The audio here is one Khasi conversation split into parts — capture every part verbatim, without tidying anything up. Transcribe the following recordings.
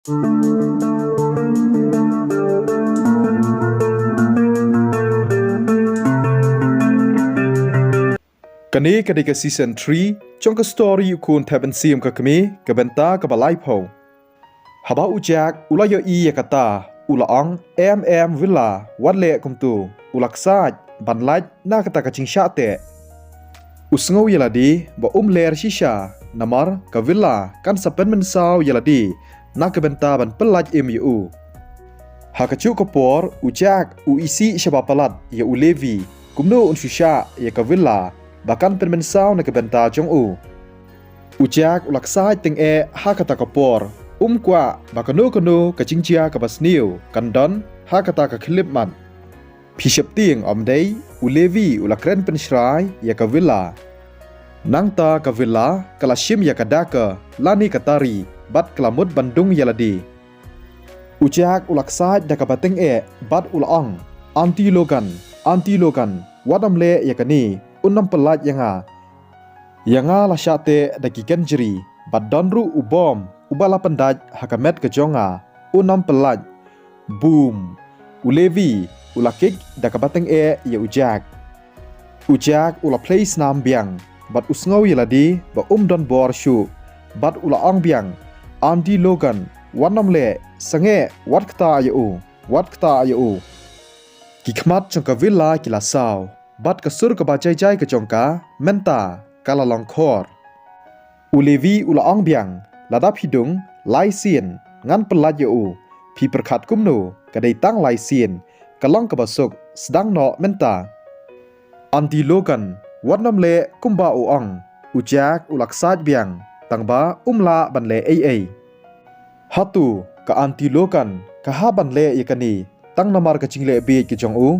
Kane ka dei ka season three jong ka story U Khun Thep Mynsiem ka Kmie, ka bynta kaba laiphew. Haba u Jack u la ïohi ïa kata, u la ong, "Em em Villa, wat leh kumtu." U la ksaid ban lait na kata ka jingshah teh. U sngew ïa lade ba um ler shisha, namar ka Villa kan sa pynmynsaw ïa lade na ka bynta ban pyllait im ïa u. Ha kajuh ka por u Jack u isih shaba palat ïa u Levi kumno un shu shah ïa ka Villa ba kan pynmynsaw na ka bynta jong u. U Jack u la ksaid tyngeh ha kata ka por, um kwah ba kano kano ka jingjia kaba sniew kan don ha kata ka khyllipmat. Phi sheptieng ym dei, u Levi u la kren pynshrai ïa ka Villa. Nangta ka Villa ka la shim ïa ka daka lane ka tari bad ka la mut ban dung ïa lade. U Jack u la ksaid da kaba tyngeh bad u la ong, "Aunty Logan, Aunty Logan, wat nym leh ïa kane, un nym pyllait ïa nga. Ïa nga la shah teh da ki kynjri bad don ruh u bom uba la pyndait ha ka met ka jong nga, un nym pyllait." Boom! U Levi u la kick da kaba tyngeh ïa u Jack. U Jack u la plie snam biang bad u sngew ïa lade ba um don bor shuh bad u la ong biang, "Aunty Logan, wat nym leh, sangeh, wat kta ïa u, wat kta ïa u." Ki khmat jong ka Villa ki la saw bad ka sur kaba jai jai ka jong ka mynta ka la long khor. U Levi u la ong biang, "Lada phi dung lai sien ngan pyllait ïa u. Phi pyrkhat kumno, ka dei tang lai sien, ka long kaba suk, sdang noh mynta." "Aunty Logan, wat nym leh kumba u ong." U Jack u la ksaid biang tang ba um lah ban leh ei ei. "Hato ka Aunty Logan ka hap ban leh ïa kane tang namar ka jingleh bieit ka jong u?"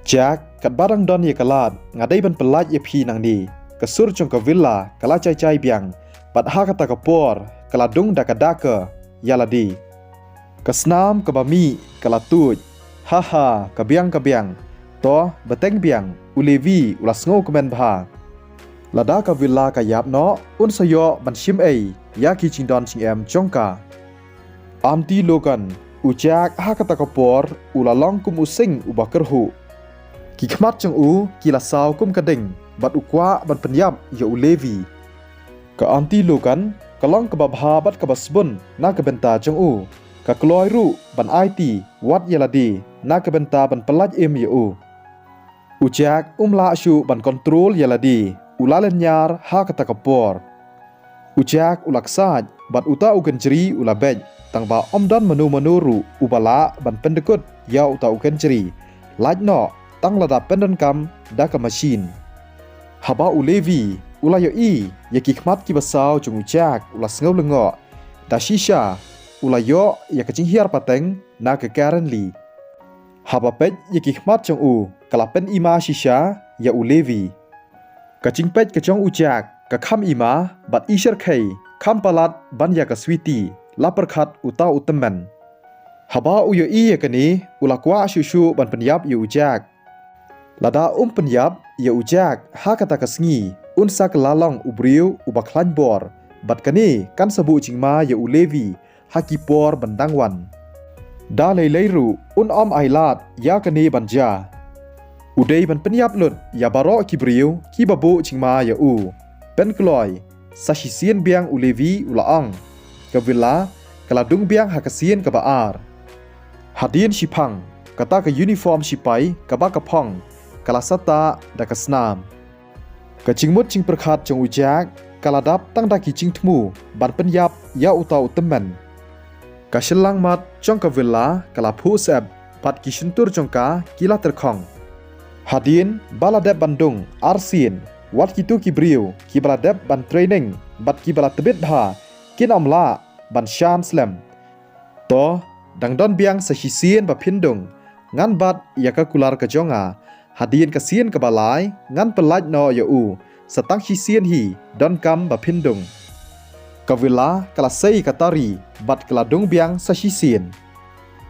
"Jack, katba dang don ïa ka lad nga dei ban pyllait ïa phi nangne." Ka sur jong ka Villa ka la jai jai biang bad ha kata ka por ka la dung da ka daka ïa lade. Ka snam kaba mih ka la tuid. "Ha ha, ka biang, ka biang. To, bteng biang, u Levi u la sngewkmen bha. Lada ka Villa ka ïap noh, un sa ïoh ban shim ei ïa ki jingdon jingem jong ka." "Aunty Logan, u Jack ha kata ka por u la long kum u sing uba kyrhuh. Ki khmat jong u ki la saw kum ka ding bad u kwah ban pynïap ïa u Levi. Ka Aunty Logan ka long kaba bha bad kaba sbun na ka bynta jong u. Ka kloi ruh ban aiti wat ïa lade na ka bynta ban pyllait im ïa u." U Jack um lah shuh ban kontrol ïa lade, u la lynñiar ha kata ka por. U Jack u la ksaid bad uta u kynjri u la beit, tang ba ym don mano mano ruh uba lah ban pyndkut ïa uta u kynjri, lait noh tang lada pyndonkam da ka machine. Haba u Levi u la ïohi ïa ki khmat kiba saw jong u Jack u la sngew lyngngoh. Da shisha u la ïoh ïa ka jinghiar pateng na ka Karen Lee. Haba peit ïa ki khmat jong u ka la pynima shisha ïa u Levi. Ka jingpeit ka jong u Jack ka kham ima bad i shyrkhei kham palat ban ïa ka Sweety, la pyrkhat uta u tymmen. Haba u ïohi ïa kane u la kwah shuh shuh ban pynïap ïa u Jack. Lada um pynïap ïa u Jack ha kata ka sngi, un sa kylla long u briew uba khlaiñ bor, bad kane kan sa buh jingma ïa u Levi ha ki por ban dang wan. Da lei lei ruh un ym ailad ïa kane ban jia. U dei ban pynïap lut ïa baroh ki briew kiba buh jingma ïa u. Pynkloi, sa shisien biang u Levi u la ong. Ka Villa ka la dung biang ha ka sien kaba ar. Hadien shiphang, kata ka uniform shipai kaba ka phong ka la sata da ka snam. Ka jingmut jingpyrkhat jong u Jack ka la dap tang da ki jingthmu ban pynïap ïa uta u tymmen. Ka shyllangmat jong ka Villa ka la phuh sep bad ki shyntur jong ka ki la tyrkhong. Hadien ba la dep ban dung arsien, wat kito ki briew kiba la dep ban training bad kiba la tbit bha kin ym lah ban shan slem. To, dang don biang sa shisien ba phin dung, ngan bat ïa ka kular ka jong nga. Hadien ka sien kaba lai ngan pyllait noh ïa u sa tang shisien hi, donkam ba phin dung. Ka Villa ka la sei ka tari bad ka la dung biang sa shisien.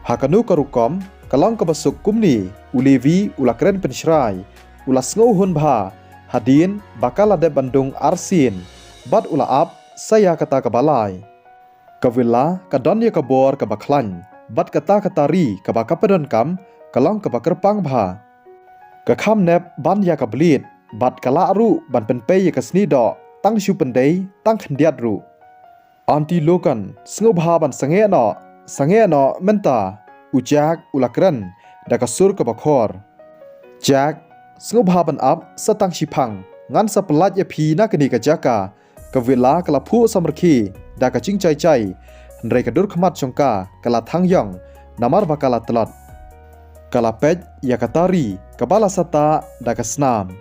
Ha kano ka rukom ka long kaba suk kumne, u Levi u la kren pynshrai, u la sngewhun bha hadien ba ka la dep ban dung arsien bad u la ap sa ïa kata kaba lai. Ka Villa ka don ïa ka bor kaba khlaiñ, bad kata ka tari kaba ka pyndonkam ka long kaba kyrpang bha. Ka kham nep ban ïa ka blied, bad ka lah ruh ban pynpei ïa ka snieh doh tang shu pyndei tang khyndiat ruh. Aunty Logan, sngewbha ban sangeh noh, sangeh noh mynta, u Jack u la kren da ka sur kaba khor. Jack, sngewbha ban ap sa tang shiphang, ngan sa pyllait ïa phi na kane ka jaka. Ka Villa ka la phuh samrkhie da ka jingshai shai, hynrei ka dur khmat jong ka ka la thang ïong, namar ba ka la tlot. Ka la peit ïa ka tari kaba la sata da ka snam.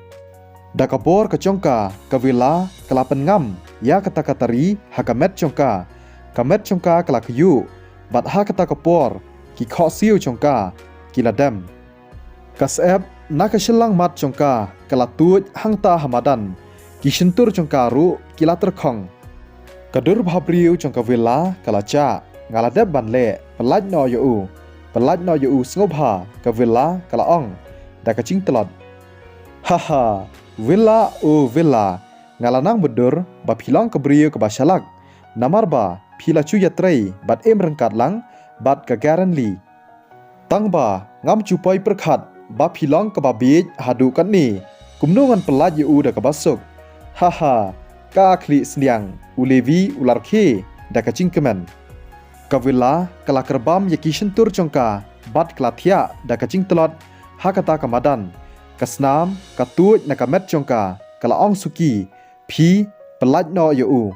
Da ka bor ka jong ka, ka Villa ka la pynngam ïa kata ka tari ha ka met jong ka. Ka met jong ka ka la kyiuh, bad ha kata ka por ki khohsiew jong ka ki la dem. Ka syep na ka shyllangmat jong ka ka la tuid hangta ha madan. Ki shyntur jong ka ruh ki la tyrkhong. Ka dur bhabriew jong ka Villa ka la jah. Nga la dep ban leh, pyllait noh ïa u. Pyllait noh ïa u sngewbha, ka Villa ka la ong da ka jingtlot. Ha ha, Villa, o Villa, nga la nang byndur ba phi long ka briew kaba shalak, namar ba phi la shu ïatrei bad im ryngkat lang bad ka Karen Lee. Tang ba ngam shu poi pyrkhat ba phi long kaba bieit haduh katne, kumno ngan pyllait ïa u da kaba suk? Ha ha, ka khlieh sniang, u Levi u la rkhie da ka jingkmen. Ka Villa ka la kyrbam ïa ki shyntur jong ka bad ka la thiah da ka jingtlot ha kata ka madan. Ka snam ka tuid na ka met jong ka, ka la ong suki, phi pyllait noh ïa u.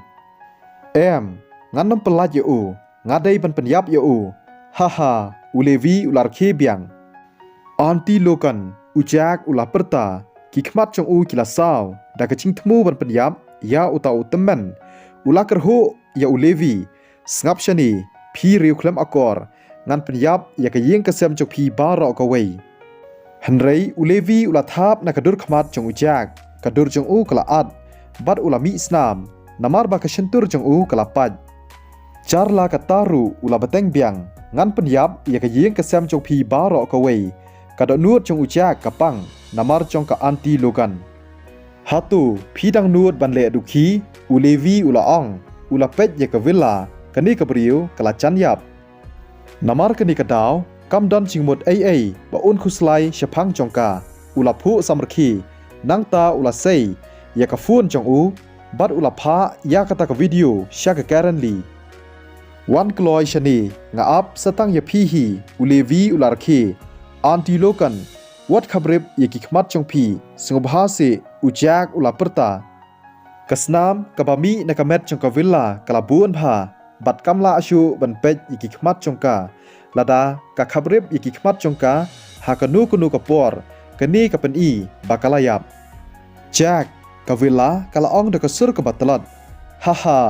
Em, ngan nym pyllait ïa u, nga dei ban pynïap ïa u. Ha ha, u Levi u la rkhie biang. Aunty Logan, u Jack u la pyrta, ki khmat jong u ki la saw da ka jingthmu ban pynïap ïa uta u tymmen. U la kyrhuh ïa u Levi, sngap shane, phi riewkhlem akor, ngan pynïap ïa ka ïing ka sem jong phi baroh kawei. Hynrei u Levi u la thap na ka dur khmat jong u Jack, ka dur jong u ka la at, bad u la mih snam, namar ba ka shyntur jong u ka la pait. Jar la katta ruh u la bteng biang, ngan pynïap ïa ka ïing ka sem jong phi baroh kawei. Ka dohnud jong u Jack ka pang namar jong ka Aunty Logan. Hato phi dang nud ban leh dukhi? U Levi u la ong, u la peit ïa ka Villa, kane ka briew ka la jan ïap. Namar kane ka daw kam don jingmut ei ei ba un khuslai shaphang jong ka. U la phuh samrkhie, nangta u la sei ïa ka phone jong u, bad u la phah ïa kata ka video sha ka Karen Lee. Wan kloi shane, nga ap sa tang ïa phi hi, u Levi u la rkhie. Aunty Logan, wat khabrip ïa ki khmat jong phi, sngewbha seh, u Jack u la pyrta. Ka snam kaba mih na ka met jong ka Villa ka la bun bha, bad kam lah shuh ban peit ïa ki khmat jong ka. Lada ka khabrip ïa ki khmat jong ka ha kano kano ka por, kane ka pyni ba ka la ïap. Jack, ka Villa ka la ong da ka sur kaba tlot. Ha ha,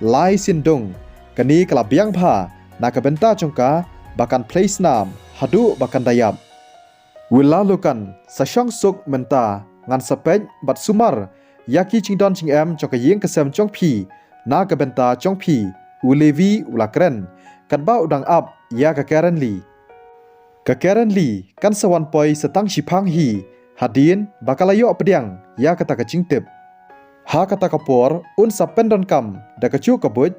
lai sien dung, kane ka la biang bha na ka bynta jong ka ba kan plie snam haduh ba kan da ïap. Villa Logan, sa shong suk mynta, ngan sa peit bad sumar ïa ki jingdon jingem jong ka ïing ka sem jong phi na ka bynta jong phi. U Levi u la kren katba u dang ap ïa ka Karen Lee. Ka Karen Lee kan sa wan poi sa tang shiphang hi, hadien ba ka la ïoh pdiang ïa kata ka jingtip. Ha kata ka por un sa pyndonkam da kajuh ka buit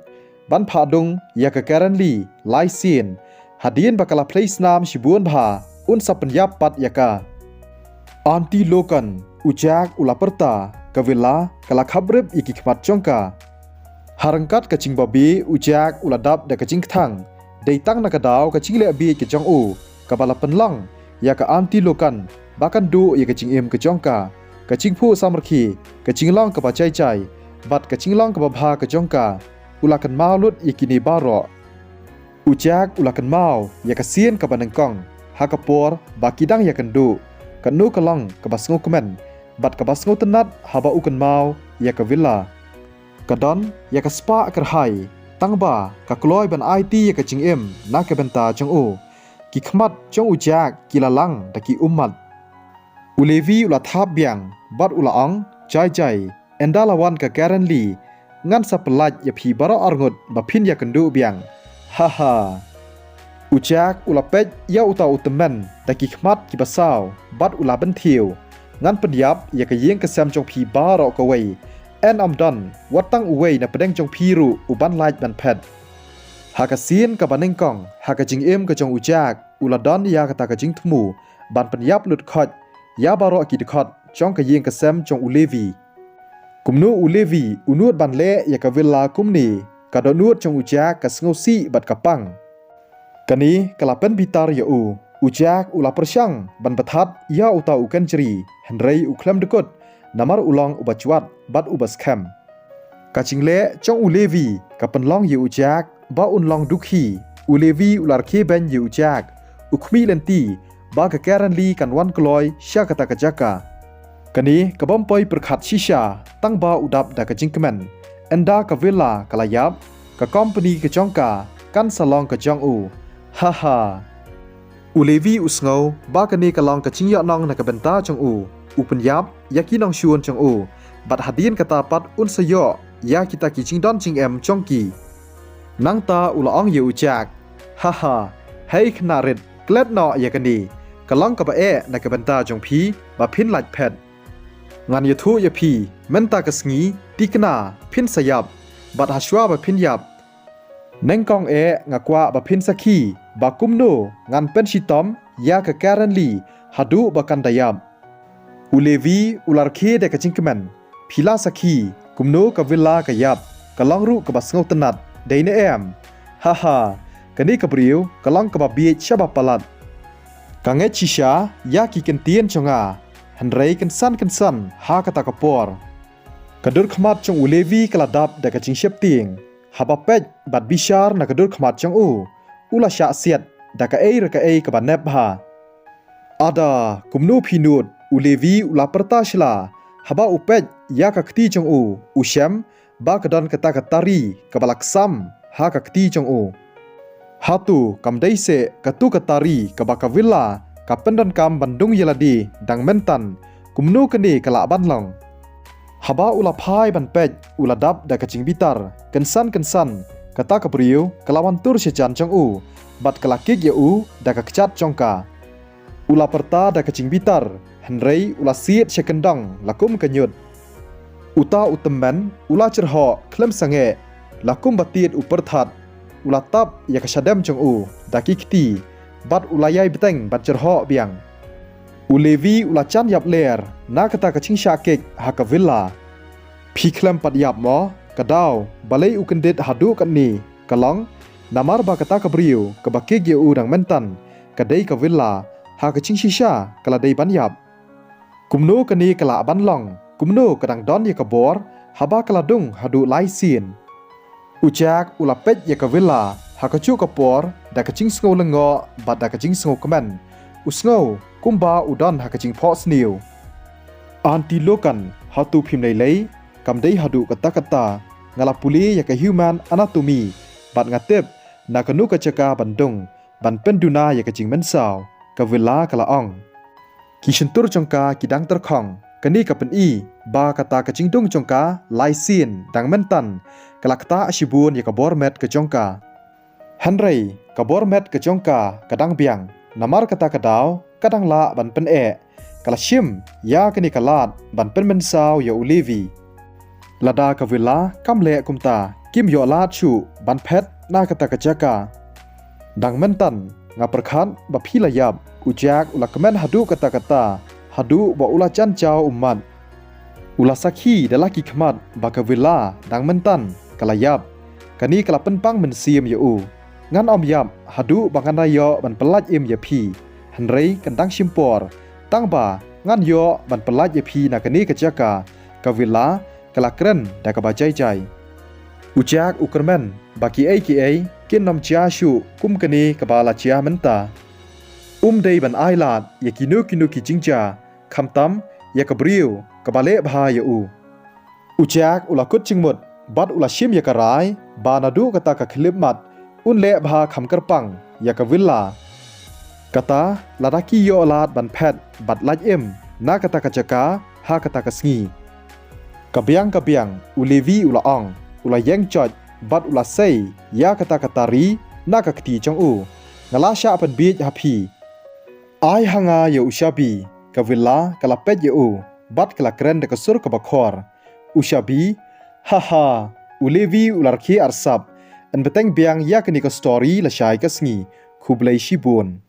ban phah dung ïa ka Karen Lee lai sien. Hadien ba ka la plie snam shibun bha, un sa pynïap pat ïa ka. Aunty Logan, u Jack u la pyrta, ka Villa ka la khabrip ïa ki khmat jong ka. Ha ryngkat ka jingbabe, u Jack u la dap da ka jingkthang. Dei tang na ka daw ka jingleh bieit ka jong u kaba la pynlong ïa ka Aunty Logan ba kan duh ïa ka jingim ka jong ka. Ka jingphuh samrkhie, ka jinglong kaba jai jai, bad ka jinglong kaba bha ka jong ka, u la kynmaw lut ïa kine baroh. U Jack u la kynmaw ïa ka sien kaba nyngkong ha ka por ba ki dang ïakynduh, kano ka long kaba sngewkmen bad kaba sngewtynnat haba u kynmaw ïa ka Villa. Ka don ïa ka spah kyrhai, tang ba ka kloi ban aiti ïa ka jingim na ka bynta jong u. Ki khmat jong u Jack ki la lang da ki ummat. U Levi u la thap biang bad u la ong, jai jai, ynda la wan ka Karen Lee, ngan sa pyllait ïa phi baroh arngut ba phin ïakynduh biang. Ha ha. U Jack u la peit ïa uta u tymmen da ki khmat kiba saw bad u la bynthiew, ngan pynïap ïa ka ïing ka sem jong phi baroh kawei. Yn ym don wat tang uwei na pdeng jong phi ruh uban lait ban phet. Ha ka sien kaba nyngkong, ha ka jingim ka jong u Jack, u la don ïa kata ka jingthmu ban pynïap lut khoit ïa baroh ki dkhot jong ka ïing ka sem jong u Levi. Kumno u Levi u nud ban leh ïa ka villa kumne? Ka dohnud jong u Jack ka sngewsih bad ka pang. Kane ka la pynbitar ïa u. U Jack u la pyrshang ban bthah ïa uta u kynjri, hynrei u khlem dkut, namar u long uba jwat bad uba skhem. Ka jingleh jong u Levi ka pynlong ïa u Jack ba un long dukhi. U Levi u la rkhie beiñ ïa u Jack, u khmih lynti ba ka Karen Lee kan wan kloi sha kata ka jaka. Kane ka bym poi pyrkhat shisha, tang ba u dap da ka jingkmen. Ynda ka villa ka la ïap, ka kompani ka jong ka kan sa long ka jong u. Ha ha. U Levi u sngew ba kane ka long ka jingïohnong na ka bynta jong u. U pynïap ïa ki nongshun jong u, bad hadien kata pat un sa ïoh ïa kita ki jingdon jingem jong ki. Nangta u la ong ïa u Jack, ha ha, hei khynnah rit, klet noh ïa kane. Ka long kaba eh na ka bynta jong phi ba phin lait phet. Ngan ïathuh ïa phi, mynta ka sngi, tikna, phin sa ïap, bad hashwa ba phin ïap, nyngkong eh nga kwah ba phin sakhi ba kumno ngan pynshitom ïa ka Karen Lee haduh ba kan da ïap. U Levi u la rkhie da ka jingkmen, phi la sakhi kumno ka villa ka ïap, ka long ruh kaba sngewtynnat, dei ne em? Ha ha, kane ka briew ka long kaba bieit shaba palat. Ka ngeit shisha ïa ki ktien jong nga, hynrei kynsan kynsan ha kata ka por, ka dur khmat jong u Levi ka la dap da ka jingsheptieng. Haba peit bad bishar na ka dur khmat jong u, u la shah siat da kaei re kaei kaba nep bha. Ada, kumno phi nud? U Levi u la pyrta shla. Haba u peit ïa ka kti jong u, u shem ba ka don kata ka tari kaba la ksam ha ka kti jong u. Hato kam dei seh katu ka tari kaba ka villa ka pyndonkam ban dung ïa lade dang myntan? Kumno kane ka lah ban long? Haba u la phai ban peit, u la dap da ka jingbitar. Kynsan kynsan kata ka briew ka la wan tur sha jan jong u bad ka la kik ïa u da ka kjat jong ka. U la pyrta da ka jingbitar, hynrei u la siat sha kyndong la kum ka ñiut. Uta u tymmen u la jyrhoh khlem sangeh, la kum ba tied u pyrthat. U la tap ïa ka shadem jong u da ki kti, bad u la ïai bteng ban jyrhoh biang. U Levi u la jan ïap ler na kata ka jingshah kik ha ka villa. Phi khlem pat ïap mo? Ka daw balei u kyndit haduh katne ka long namar ba kata ka briew kaba kik ïa u dang myntan ka dei ka villa. Ha ka jingshisha ka la dei ban ïap. Kumno kane ka lah ban long? Kumno ka dang don ïa ka bor haba ka la dung haduh lai sien? U Jack u la peit ïa ka villa ha kajuh ka por da ka jingsngew lyngngoh bad da ka jingsngew kmen. U sngew kumba u don ha ka jingphohsniew. Aunty Logan, hato phim lei lei? Kam dei haduh katta katta. Nga la pule ïa ka human anatomy bad nga tip na kano ka jaka ban dung ban pynduna ïa ka jingmynsaw, ka villa ka la ong. Ki shyntur jong ka ki dang tyrkhong. Kane ka pyni ba kata ka jingdung jong ka lai sien dang myntan ka la ktah shibun ïa ka bor met ka jong ka. Hynrei ka bor met ka jong ka ka dang biang, namar kata ka daw ka dang lah ban pyneh. Ka la shim ïa kane ka lad ban pynmynsaw ïa u Levi. Lada ka villa kam leh kumta, kim ïoh lad shuh ban phet na kata ka jaka. Dang myntan nga pyrkhat ba phi la ïap. U Jack u la kmen haduh katta katta, haduh ba u la jan jaw ummat. U la sakhi da la ki khmat ba ka villa dang myntan ka la ïap. Kane ka la pynpang mynsiem ïa u. Ngan ym ïap haduh ba ngan da ïoh ban pyllait im ïa phi. Hynrei kan dang shim por tang ba ngan ïoh ban pyllait ïa phi na kane ka jaka. Ka villa ka la kren da kaba jai jai. U Jack u kyrmen ba kiei kiei kin ym jia shuh kum kane kaba la jia mynta. Um dei ban ai lad ïa kino kino ki jingjia, khamtam ïa ka briew kaba leh bha ïa u. U Jack u la kut jingmut bad u la shim ïa ka rai ba naduh kata ka khyllipmat un leh bha kham kyrpang ïa ka villa. Kata lada ki ïoh lad ban phet bad lait im na kata ka jaka ha kata ka sngi. Ka biang ka biang u Levi u la ong, u la ïeng joit bad u la sei ïa kata ka tari na ka kti jong u. Nga la shah pynbiej ha phi. Ai ha nga ïa u shabi. Ka villa ka la peit ïa u bad ka la kren da ka sur kaba khor. U shabi? Ha ha. U Levi u la rkhie arsap. Yn bteng biang ïa kane ka story lashai ka sngi. Khublei shibun.